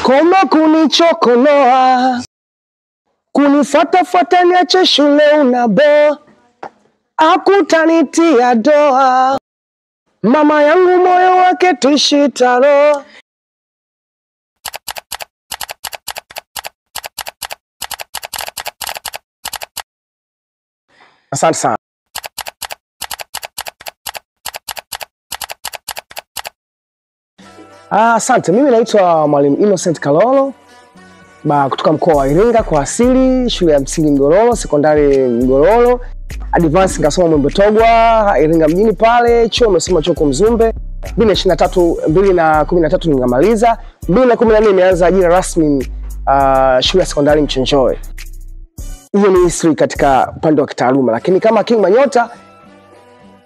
Koma kunichokonoa, kunifatafata niache shule unaboa, akutanitia doa, mama yangu moyo wake tushitaro. Asante sana. Asante, mimi naitwa Mwalimu Innocent Kalolo kutoka mkoa wa Iringa kwa asili, shule ya msingi Mgororo, sekondari Mgororo, advance nikasoma Mwembe Togwa, Iringa mjini pale, chuo nimesoma chuo Mzumbe. 2023 2013 nikamaliza, 2014 nimeanza ajira rasmi shule ya sekondari Mchenjoe. Hiyo ni history katika upande wa kitaaluma, lakini kama King Manyota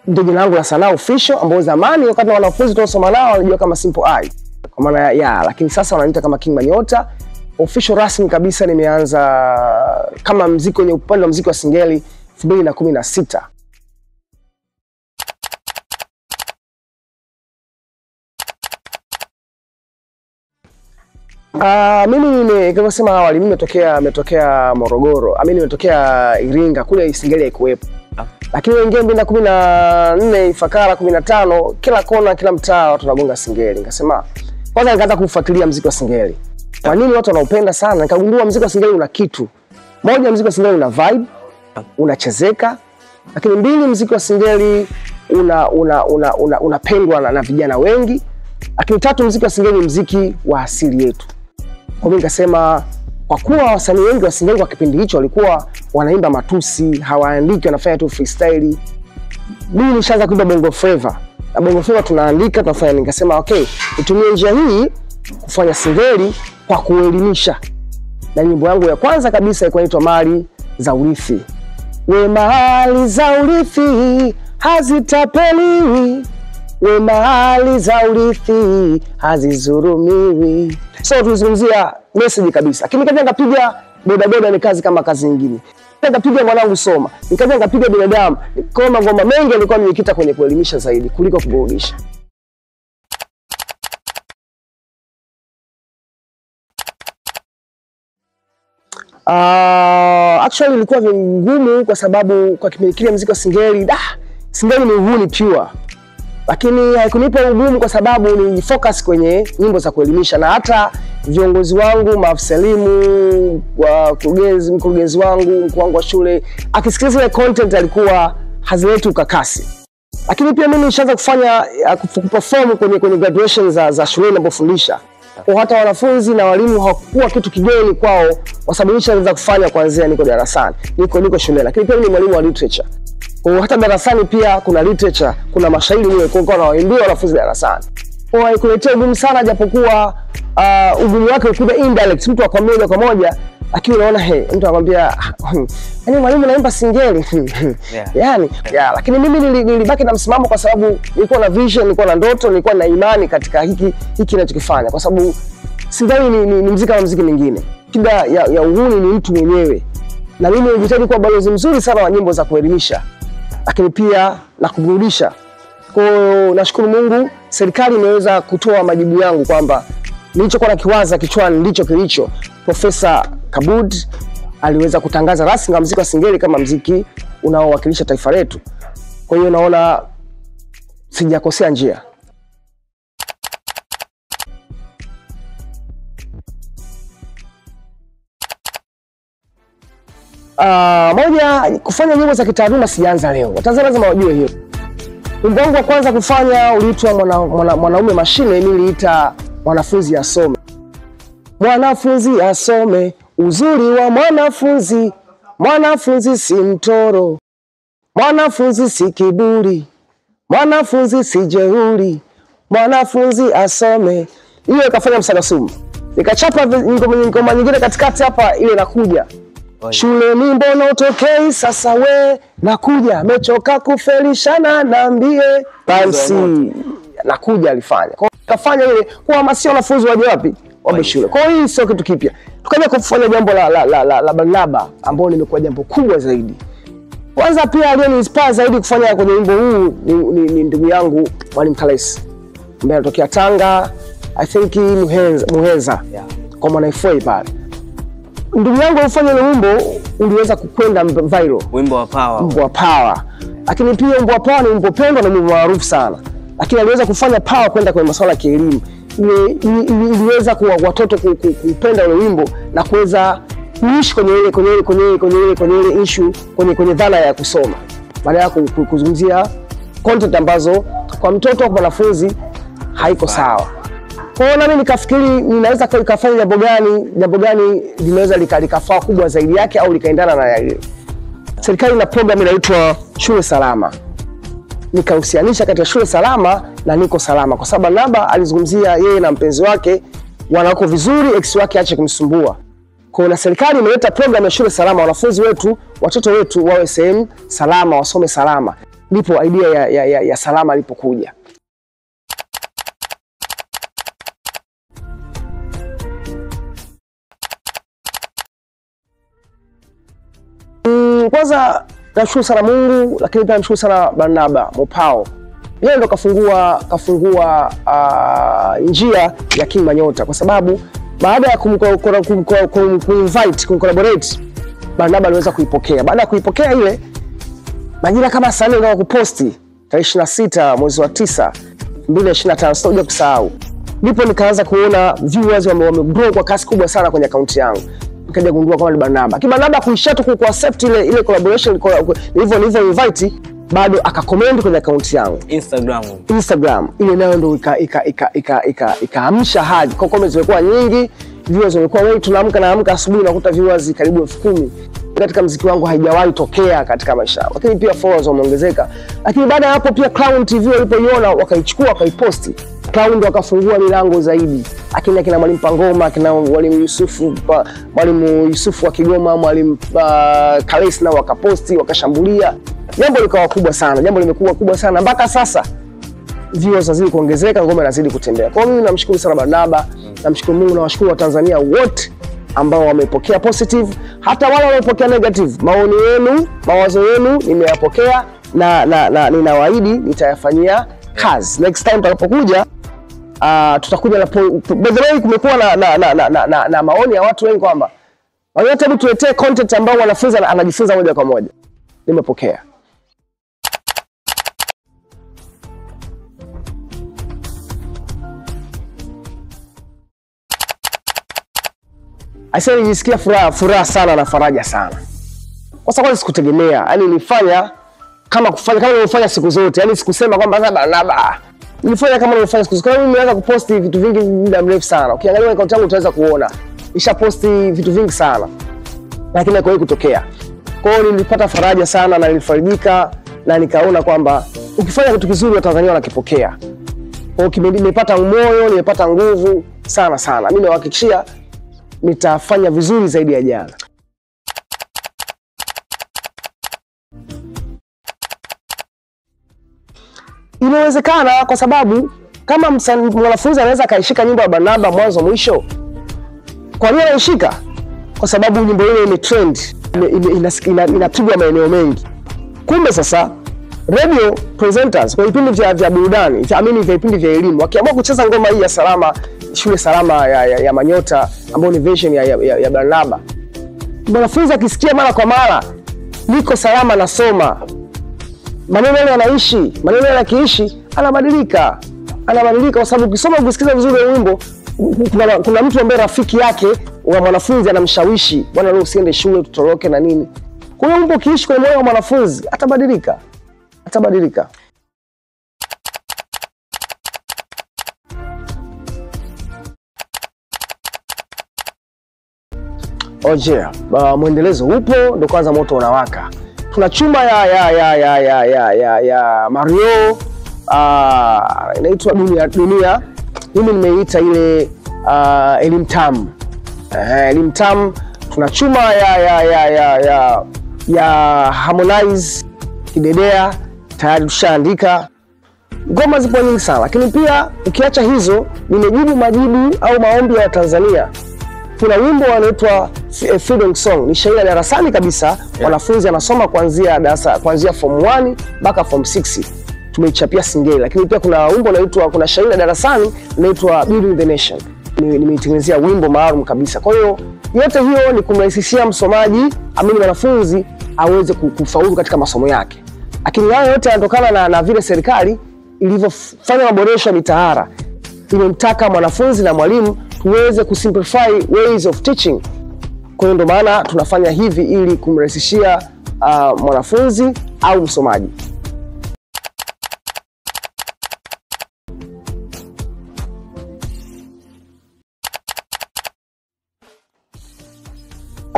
ndio jina langu la sanaa official, ambao zamani wakati na wanafunzi tuliosoma nao wanajua kama Simple I, kwa maana ya, lakini sasa wananiita kama King Manyota official rasmi kabisa. Nimeanza kama muziki kwenye upande wa muziki wa singeli 2016. Mimi kama sema awali, mimi nimetokea Morogoro. Mimi nimetokea Iringa, kule singeli haikuwepo. Lakini wengine 2014 Ifakara 15, kila kona kila mtaa watu wanagonga singeli. Nikasema kwanza nikaanza kufuatilia muziki wa singeli. Kwa nini watu wanaupenda sana? Nikagundua muziki wa singeli una kitu. Moja, muziki wa singeli una vibe, unachezeka. Lakini mbili, muziki wa singeli unapendwa na vijana wengi. Lakini tatu, muziki wa singeli ni muziki wa asili yetu. Kwa hiyo nikasema kwa kuwa wasanii wengi wa singeli kwa kipindi hicho walikuwa wanaimba matusi, hawaandiki, wanafanya tu freestyle. Mimi nilishaanza kuimba Bongo Flava. Na Bongo Flava tunaandika, tunafanya. Nikasema okay, nitumie njia hii kufanya singeli kwa kuelimisha. Na nyimbo yangu ya kwanza kabisa ilikuwa inaitwa Mali za Urithi. We mali za urithi hazitapeliwi, we mali za urithi hazizurumiwi. So tulizungumzia message kabisa. Lakini nikaja nikapiga bodaboda, ni kazi kama kazi nyingine. Nikapiga mwanangu soma, nikaja nikapiga binadamu. Kwa ngoma mengi yalikuwa nimejikita kwenye kuelimisha zaidi kuliko kuburudisha. Actually ilikuwa ngumu kwa sababu kwa kipindi kile muziki wa singeli, singeli ni uhuni pure. Lakini haikunipa ugumu kwa sababu nilifocus kwenye nyimbo za kuelimisha, na hata viongozi wangu, maafisa elimu, mkurugenzi wangu, mkuu wangu wa shule, akisikiliza ile content alikuwa hazileti ukakasi. Lakini pia mimi nilishaanza kufanya kuperform kwenye graduation za shule ninapofundisha. Kwa hata wanafunzi na walimu hawakuwa kitu kigeni kwao, kwa sababu nilishaanza kufanya kuanzia niko darasani, niko shule. Lakini pia mimi ni mwalimu wa literature. Kwa hata darasani pia kuna literature, kuna mashairi nilikuwa nawaimbia wanafunzi darasani. Kwa haikuletea ugumu sana, japokuwa ugumu wake ulikuwa indirect, mtu akwambia moja kwa moja, lakini unaona mtu anakuambia yaani mwalimu naimba singeli. Yaani, lakini mimi nilibaki na msimamo kwa sababu nilikuwa na vision, nilikuwa na ndoto, nilikuwa na imani katika hiki ninachokifanya, kwa sababu singeli ni muziki kama muziki mwingine. Shida ya uhuni ni mtu mwenyewe. Na mimi nilijitahidi kuwa balozi mzuri sana wa nyimbo za kuelimisha, lakini pia na kuburudisha. Kwa hiyo nashukuru Mungu, serikali imeweza kutoa majibu yangu kwamba nilichokuwa nakiwaza kichwani ndicho kilicho. Profesa Kabud aliweza kutangaza rasmi muziki wa singeli kama muziki unaowakilisha taifa letu. Kwa hiyo naona sijakosea njia. Moja, kufanya nyimbo za kitaaluma sijaanza leo. Watanzania lazima wajue hiyo. Wimbo wangu wa kwanza kufanya uliitwa mwanaume mashine, mimi niliita mwanafunzi asome. Mwanafunzi asome, uzuri wa mwanafunzi, mwanafunzi si mtoro, mwanafunzi si kiburi, mwanafunzi si jeuri, mwanafunzi asome. Hiyo ikafanya msagasumu. Nikachapa ngoma nyingine katikati hapa, ile inakuja. Shule ni mbona utokei sasa we nakuja, mechoka kufelishana naambie. MC nakuja alifanya. Kwa kafanya ile kuhamasisha wanafunzi waje wapi? Waje shule. Kwa hiyo hii sio kitu kipya. Tukaja kufanya jambo la Barnaba ambalo limekuwa jambo kubwa zaidi. Kwanza pia aliyeni-inspire zaidi kufanya kwenye wimbo huu ni ndugu yangu Mwalimu Kalesi, ambaye anatokea Tanga, I think Muheza. Yeah. kwa Mwana FA pale. Ndugu yangu alifanya ile wimbo uliweza kukwenda viral. Wimbo wa Power. Wimbo wa Power. Lakini pia wimbo wa Power ni wimbo pendwa na wimbo maarufu sana. Lakini aliweza kufanya Power kwenda kwenye masuala ya kielimu. Iliweza kuwa watoto kupenda ule wimbo na kuweza kuishi kwenye ile kwenye issue, kwenye dhana ya kusoma. Baada ya kuzungumzia content ambazo kwa mtoto au kwa mwanafunzi haiko sawa. Kwa hiyo nami nikafikiri ninaweza kufanya jambo gani linaweza likafaa kubwa zaidi yake au likaendana na yale. Serikali ina program inaitwa Shule Salama. Nikahusianisha kati ya Shule Salama na Niko Salama kwa sababu Barnaba alizungumzia yeye na mpenzi wake wanako vizuri, ex wake aache kumsumbua. Kwa hiyo na serikali imeleta program ya Shule Salama, wanafunzi wetu, watoto wetu wawe sehemu salama, wasome salama. Ndipo idea ya salama ilipokuja. Kwanza nashukuru sana Mungu, lakini pia namshukuru sana Barnaba Mopao. Yeye ndo kafungua njia ya King Manyota, kwa sababu baada ya kumcollaborate Barnaba aliweza kuipokea. Baada ya kuipokea ile majira kama saa 4 ndio kuposti tarehe 26 mwezi wa 9 2025, sitakuja kusahau. Ndipo nikaanza kuona viewers wamegrow kwa kasi kubwa sana kwenye account yangu. Nikaja kugundua kama ni Barnaba. Barnaba kuisha tu ku accept ile collaboration, nilivyo invite, bado akacomment kwenye account yangu Instagram. Ile nayo ndio ikaamsha hadi kwa comments zilikuwa nyingi, viewers walikuwa wengi. Tunaamka naamka asubuhi nakuta viewers karibu 10,000. Katika muziki wangu haijawahi tokea katika maisha yangu. Lakini pia followers wameongezeka. Lakini baada ya hapo pia Crown TV walipoiona wakaichukua wakaiposti. Crown wakafungua milango zaidi. Lakini akina Mwalimu Pangoma, akina Mwalimu Yusufu, Mwalimu Yusufu wa Kigoma, Mwalimu Kalesi nao wakaposti, wakashambulia. Jambo likawa kubwa sana, jambo limekuwa kubwa sana mpaka sasa. Viewers wazidi kuongezeka, ngoma inazidi kutembea. Kwa hiyo mimi namshukuru sana Barnaba, namshukuru Mungu na washukuru wa Tanzania wote ambao wamepokea positive, hata wale waliopokea negative. Maoni yenu, mawazo yenu nimeyapokea na ninawaahidi nitayafanyia kazi. Next time tutakapokuja tutakuja na by the way, kumekuwa na maoni ya watu wengi kwamba wanataka hebu tuletee content ambao wanafunzi anajifunza moja kwa moja. Nimepokea. Aisee, nilisikia furaha sana na faraja sana. Kwa sababu sikutegemea, yani nilifanya kama nilifanya siku zote, yani sikusema kwamba sasa Barnaba. Nilifanya kama nilifanya siku zote. Kwa mimi nimeanza kuposti vitu vingi muda mrefu sana. Ukiangalia account yangu utaweza kuona nishaposti vitu vingi sana. Lakini haikuwahi kutokea. Kwa hiyo nilipata faraja sana na nilifarijika na nikaona kwamba ukifanya kitu kizuri Watanzania wanakipokea. Kwa hiyo nimepata moyo, nimepata nguvu sana sana. Mimi nawahakikishia nitafanya vizuri zaidi ya jana. Inawezekana kwa sababu kama mwanafunzi anaweza akaishika nyimbo ya Barnaba mwanzo mwisho. Kwa nini anaishika? Kwa sababu nyimbo ile imetrend, inapigwa maeneo mengi. Kumbe sasa radio presenters kwa vipindi vya burudani, vya vipindi vya elimu, wakiamua kucheza ngoma hii ya Salama, Shule Salama ya Manyota ambayo ni version ya Barnaba, mwanafunzi akisikia mara kwa mara niko salama nasoma, maneno yale yanaishi, maneno yale yakiishi anabadilika. Anabadilika kwa sababu ukisoma ukisikiza vizuri wimbo, kuna mtu ambaye rafiki yake wa mwanafunzi anamshawishi, bwana leo usiende shule tutoroke na nini. Kwa hiyo wimbo ukiishi kwenye moyo wa mwanafunzi atabadilika. Atabadilika. Oje, mwendelezo upo, ndo kwanza moto unawaka. Tuna chuma ya Mario, inaitwa Dunia. Mimi nimeita ile Elimu Tamu. Elimu Tamu. Tuna chuma ya Harmonize Kidedea, tayari tushaandika. Ngoma zipo nyingi sana, lakini pia ukiacha hizo nimejibu majibu au maombi ya Tanzania. Kuna wimbo unaitwa Freedom Song, ni shairi la darasani kabisa, wanafunzi anasoma kuanzia form 1 mpaka form 6. Tumeichapia singeli. Lakini pia kuna wimbo unaitwa, kuna shairi la darasani unaitwa Building the Nation. Nimeitengenezea wimbo maalum kabisa. Kwa hiyo yote hiyo ni kumrahisishia msomaji, amini mwanafunzi aweze kufaulu katika masomo yake. Lakini hayo yote yanatokana na vile serikali ilivyofanya maboresho ya mitaala. Imemtaka mwanafunzi na mwalimu tuweze kusimplify ways of teaching. Kwa hiyo ndio maana tunafanya hivi ili kumrahisishia mwanafunzi au msomaji.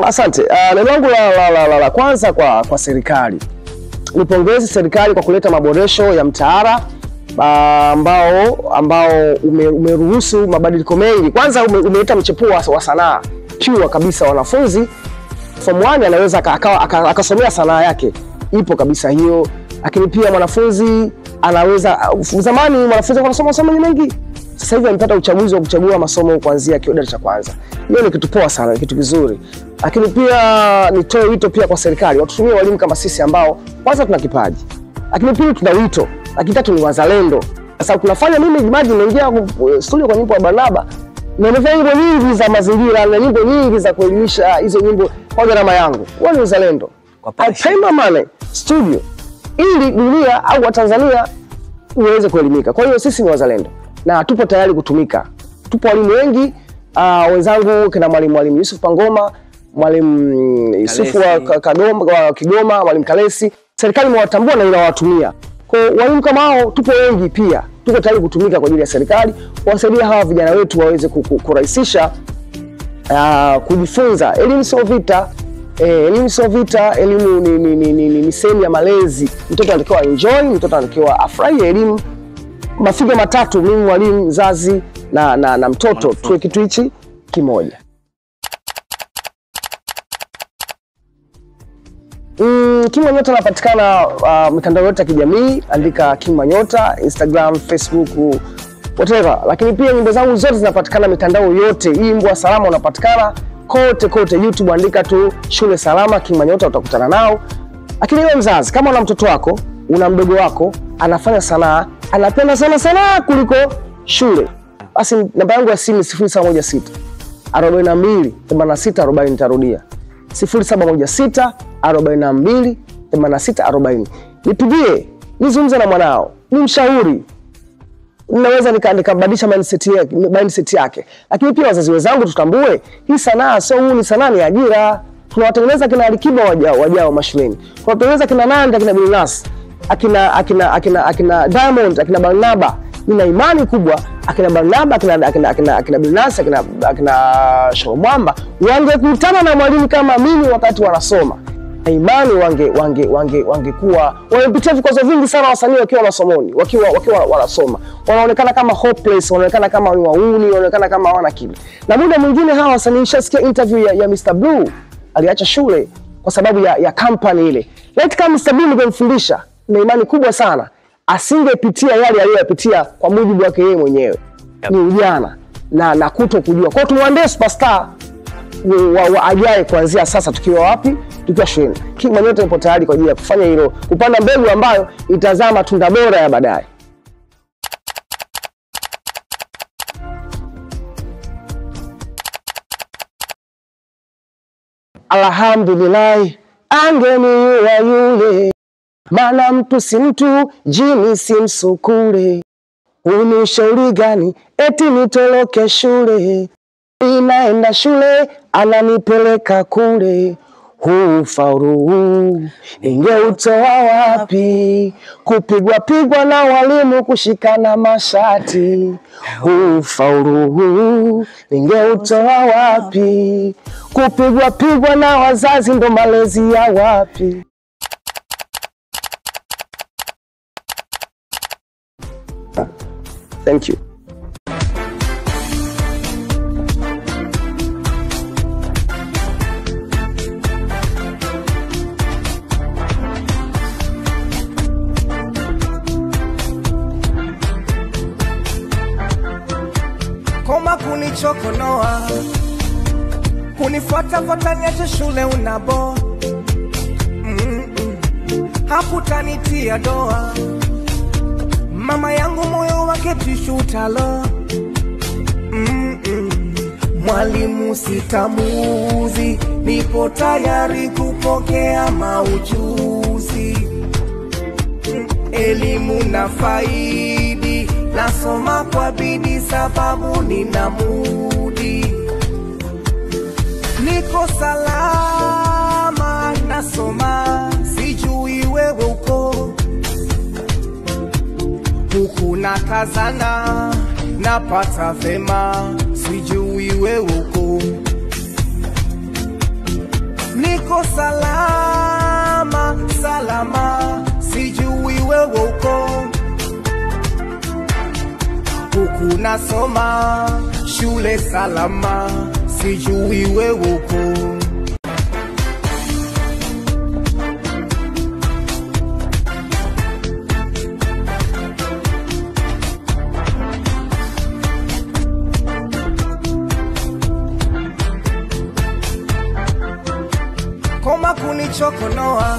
Asante. Neno langu la kwanza kwa serikali. Nipongeze serikali kwa kuleta maboresho ya mtaala ambao umeruhusu mabadiliko mengi. Kwanza umeleta mchepuo wa sanaa pure kabisa. Wanafunzi form 1 anaweza akasomea sanaa yake, ipo kabisa hiyo. Lakini pia mwanafunzi anaweza, zamani mwanafunzi alikuwa anasoma masomo mengi, sasa hivi amepata uchaguzi wa kuchagua masomo kuanzia kidato cha kwanza. Hiyo ni kitu poa sana, ni kitu kizuri. Lakini pia nitoe wito pia kwa serikali watutumie walimu kama sisi ambao kwanza tuna kipaji, lakini pili tuna wito, lakini tatu ni wazalendo. Sasa tunafanya, mimi imagine nimeingia studio kwa nyimbo ya Barnaba na nimefanya nyimbo nyingi za mazingira na nyimbo nyingi za kuelimisha, hizo nyimbo kwa gharama yangu. Huo ni uzalendo. I pay my money studio ili dunia au Watanzania uweze kuelimika. Kwa hiyo sisi ni wazalendo na tupo tayari kutumika. Tupo walimu wengi, wenzangu kina mwalimu Yusuf Pangoma, mwalimu Yusufu wa Kagoma, wa Kigoma, mwalimu Kalesi. Serikali imewatambua na inawatumia. Kwa walimu kama hao tupo wengi pia. Tuko tayari kutumika kwa ajili ya serikali kuwasaidia hawa vijana wetu waweze kurahisisha kujifunza. Elimu sio vita. Elimu sio vita, elimu ni sehemu ya malezi. Mtoto anatakiwa enjoy, mtoto anatakiwa afurahie elimu. Mafiga matatu, mimi mwalimu, mzazi na mtoto, tuwe kitu hichi kimoja. King Manyota anapatikana mitandao yote ya kijamii, andika King Manyota, Instagram, Facebook, whatever. Lakini pia nyimbo zangu zote zinapatikana mitandao yote. Hii Mbwa Salama unapatikana kote kote, YouTube andika tu Shule Salama King Manyota utakutana nao. Lakini wewe mzazi, kama una mtoto wako, una mdogo wako anafanya sanaa, anapenda sana sanaa kuliko shule, basi namba yangu ya simu 0716 42 86 40. Nitarudia 0716 42 86 40. Nipigie, nizungumze na mwanao, nimshauri. Naweza nikabadilisha mindset yake. Lakini pia wazazi wenzangu tutambue hii sanaa sio huu ni sanaa, ni ajira. Tunawatengeneza kina Alikiba wajao mashuleni. Tunawatengeneza kina Nanda, kina Bilnas, akina Diamond, akina Barnaba. Nina imani kubwa akina Barnaba, akina Bilnas, akina Shomwamba wangekutana na mwalimu kama mimi wakati wanasoma, na imani wangekuwa wamepitia vikwazo vingi sana wasanii wakiwa masomoni, wakiwa wanasoma. Wanaonekana kama hopeless, wanaonekana kama wauni, wanaonekana kama hawana kitu. Na muda mwingine hawa wasanii, nishasikia interview ya Mr Blue, aliacha shule kwa sababu ya company ile. Let kama Mr Blue ningemfundisha, na imani kubwa sana asingepitia yale aliyoyapitia kwa mujibu wake yeye mwenyewe. Ni ujana na kuto kujua. Kwa hiyo tumwambie superstar wa ajaye kuanzia sasa, tukiwa wapi? Tukiwa shuleni. King Manyota ipo tayari kwa ajili ya kufanya hilo, kupanda mbegu ambayo itazaa matunda bora ya baadaye. Alhamdulillah, angeniua yule, maana mtu si mtu, jini si msukule. Unishauri gani eti nitoroke shule? Inaenda shule ananipeleka kule. Huu faulu ningeutoa wapi? Kupigwa pigwa na walimu, kushikana mashati. Huu faulu ningeutoa wapi? Kupigwa pigwa na wazazi, ndo malezi ya wapi? Thank you. Koma kunichokonoa, kunifuata fuata niache shule unabo. Hakutanitia doa. Mama yangu moyo wake tishutalo. Mwalimu sitamuzi, nipo tayari kupokea maujuzi. Elimu na faidi, nasoma kwa bidii sababu nina mudi. Niko salama nasoma, sijui wewe uko huku na kazana, napata vema, sijui wewe uko. Niko salama salama, sijui wewe uko huku nasoma, shule salama, sijui wewe uko. Koma kunichokonoa,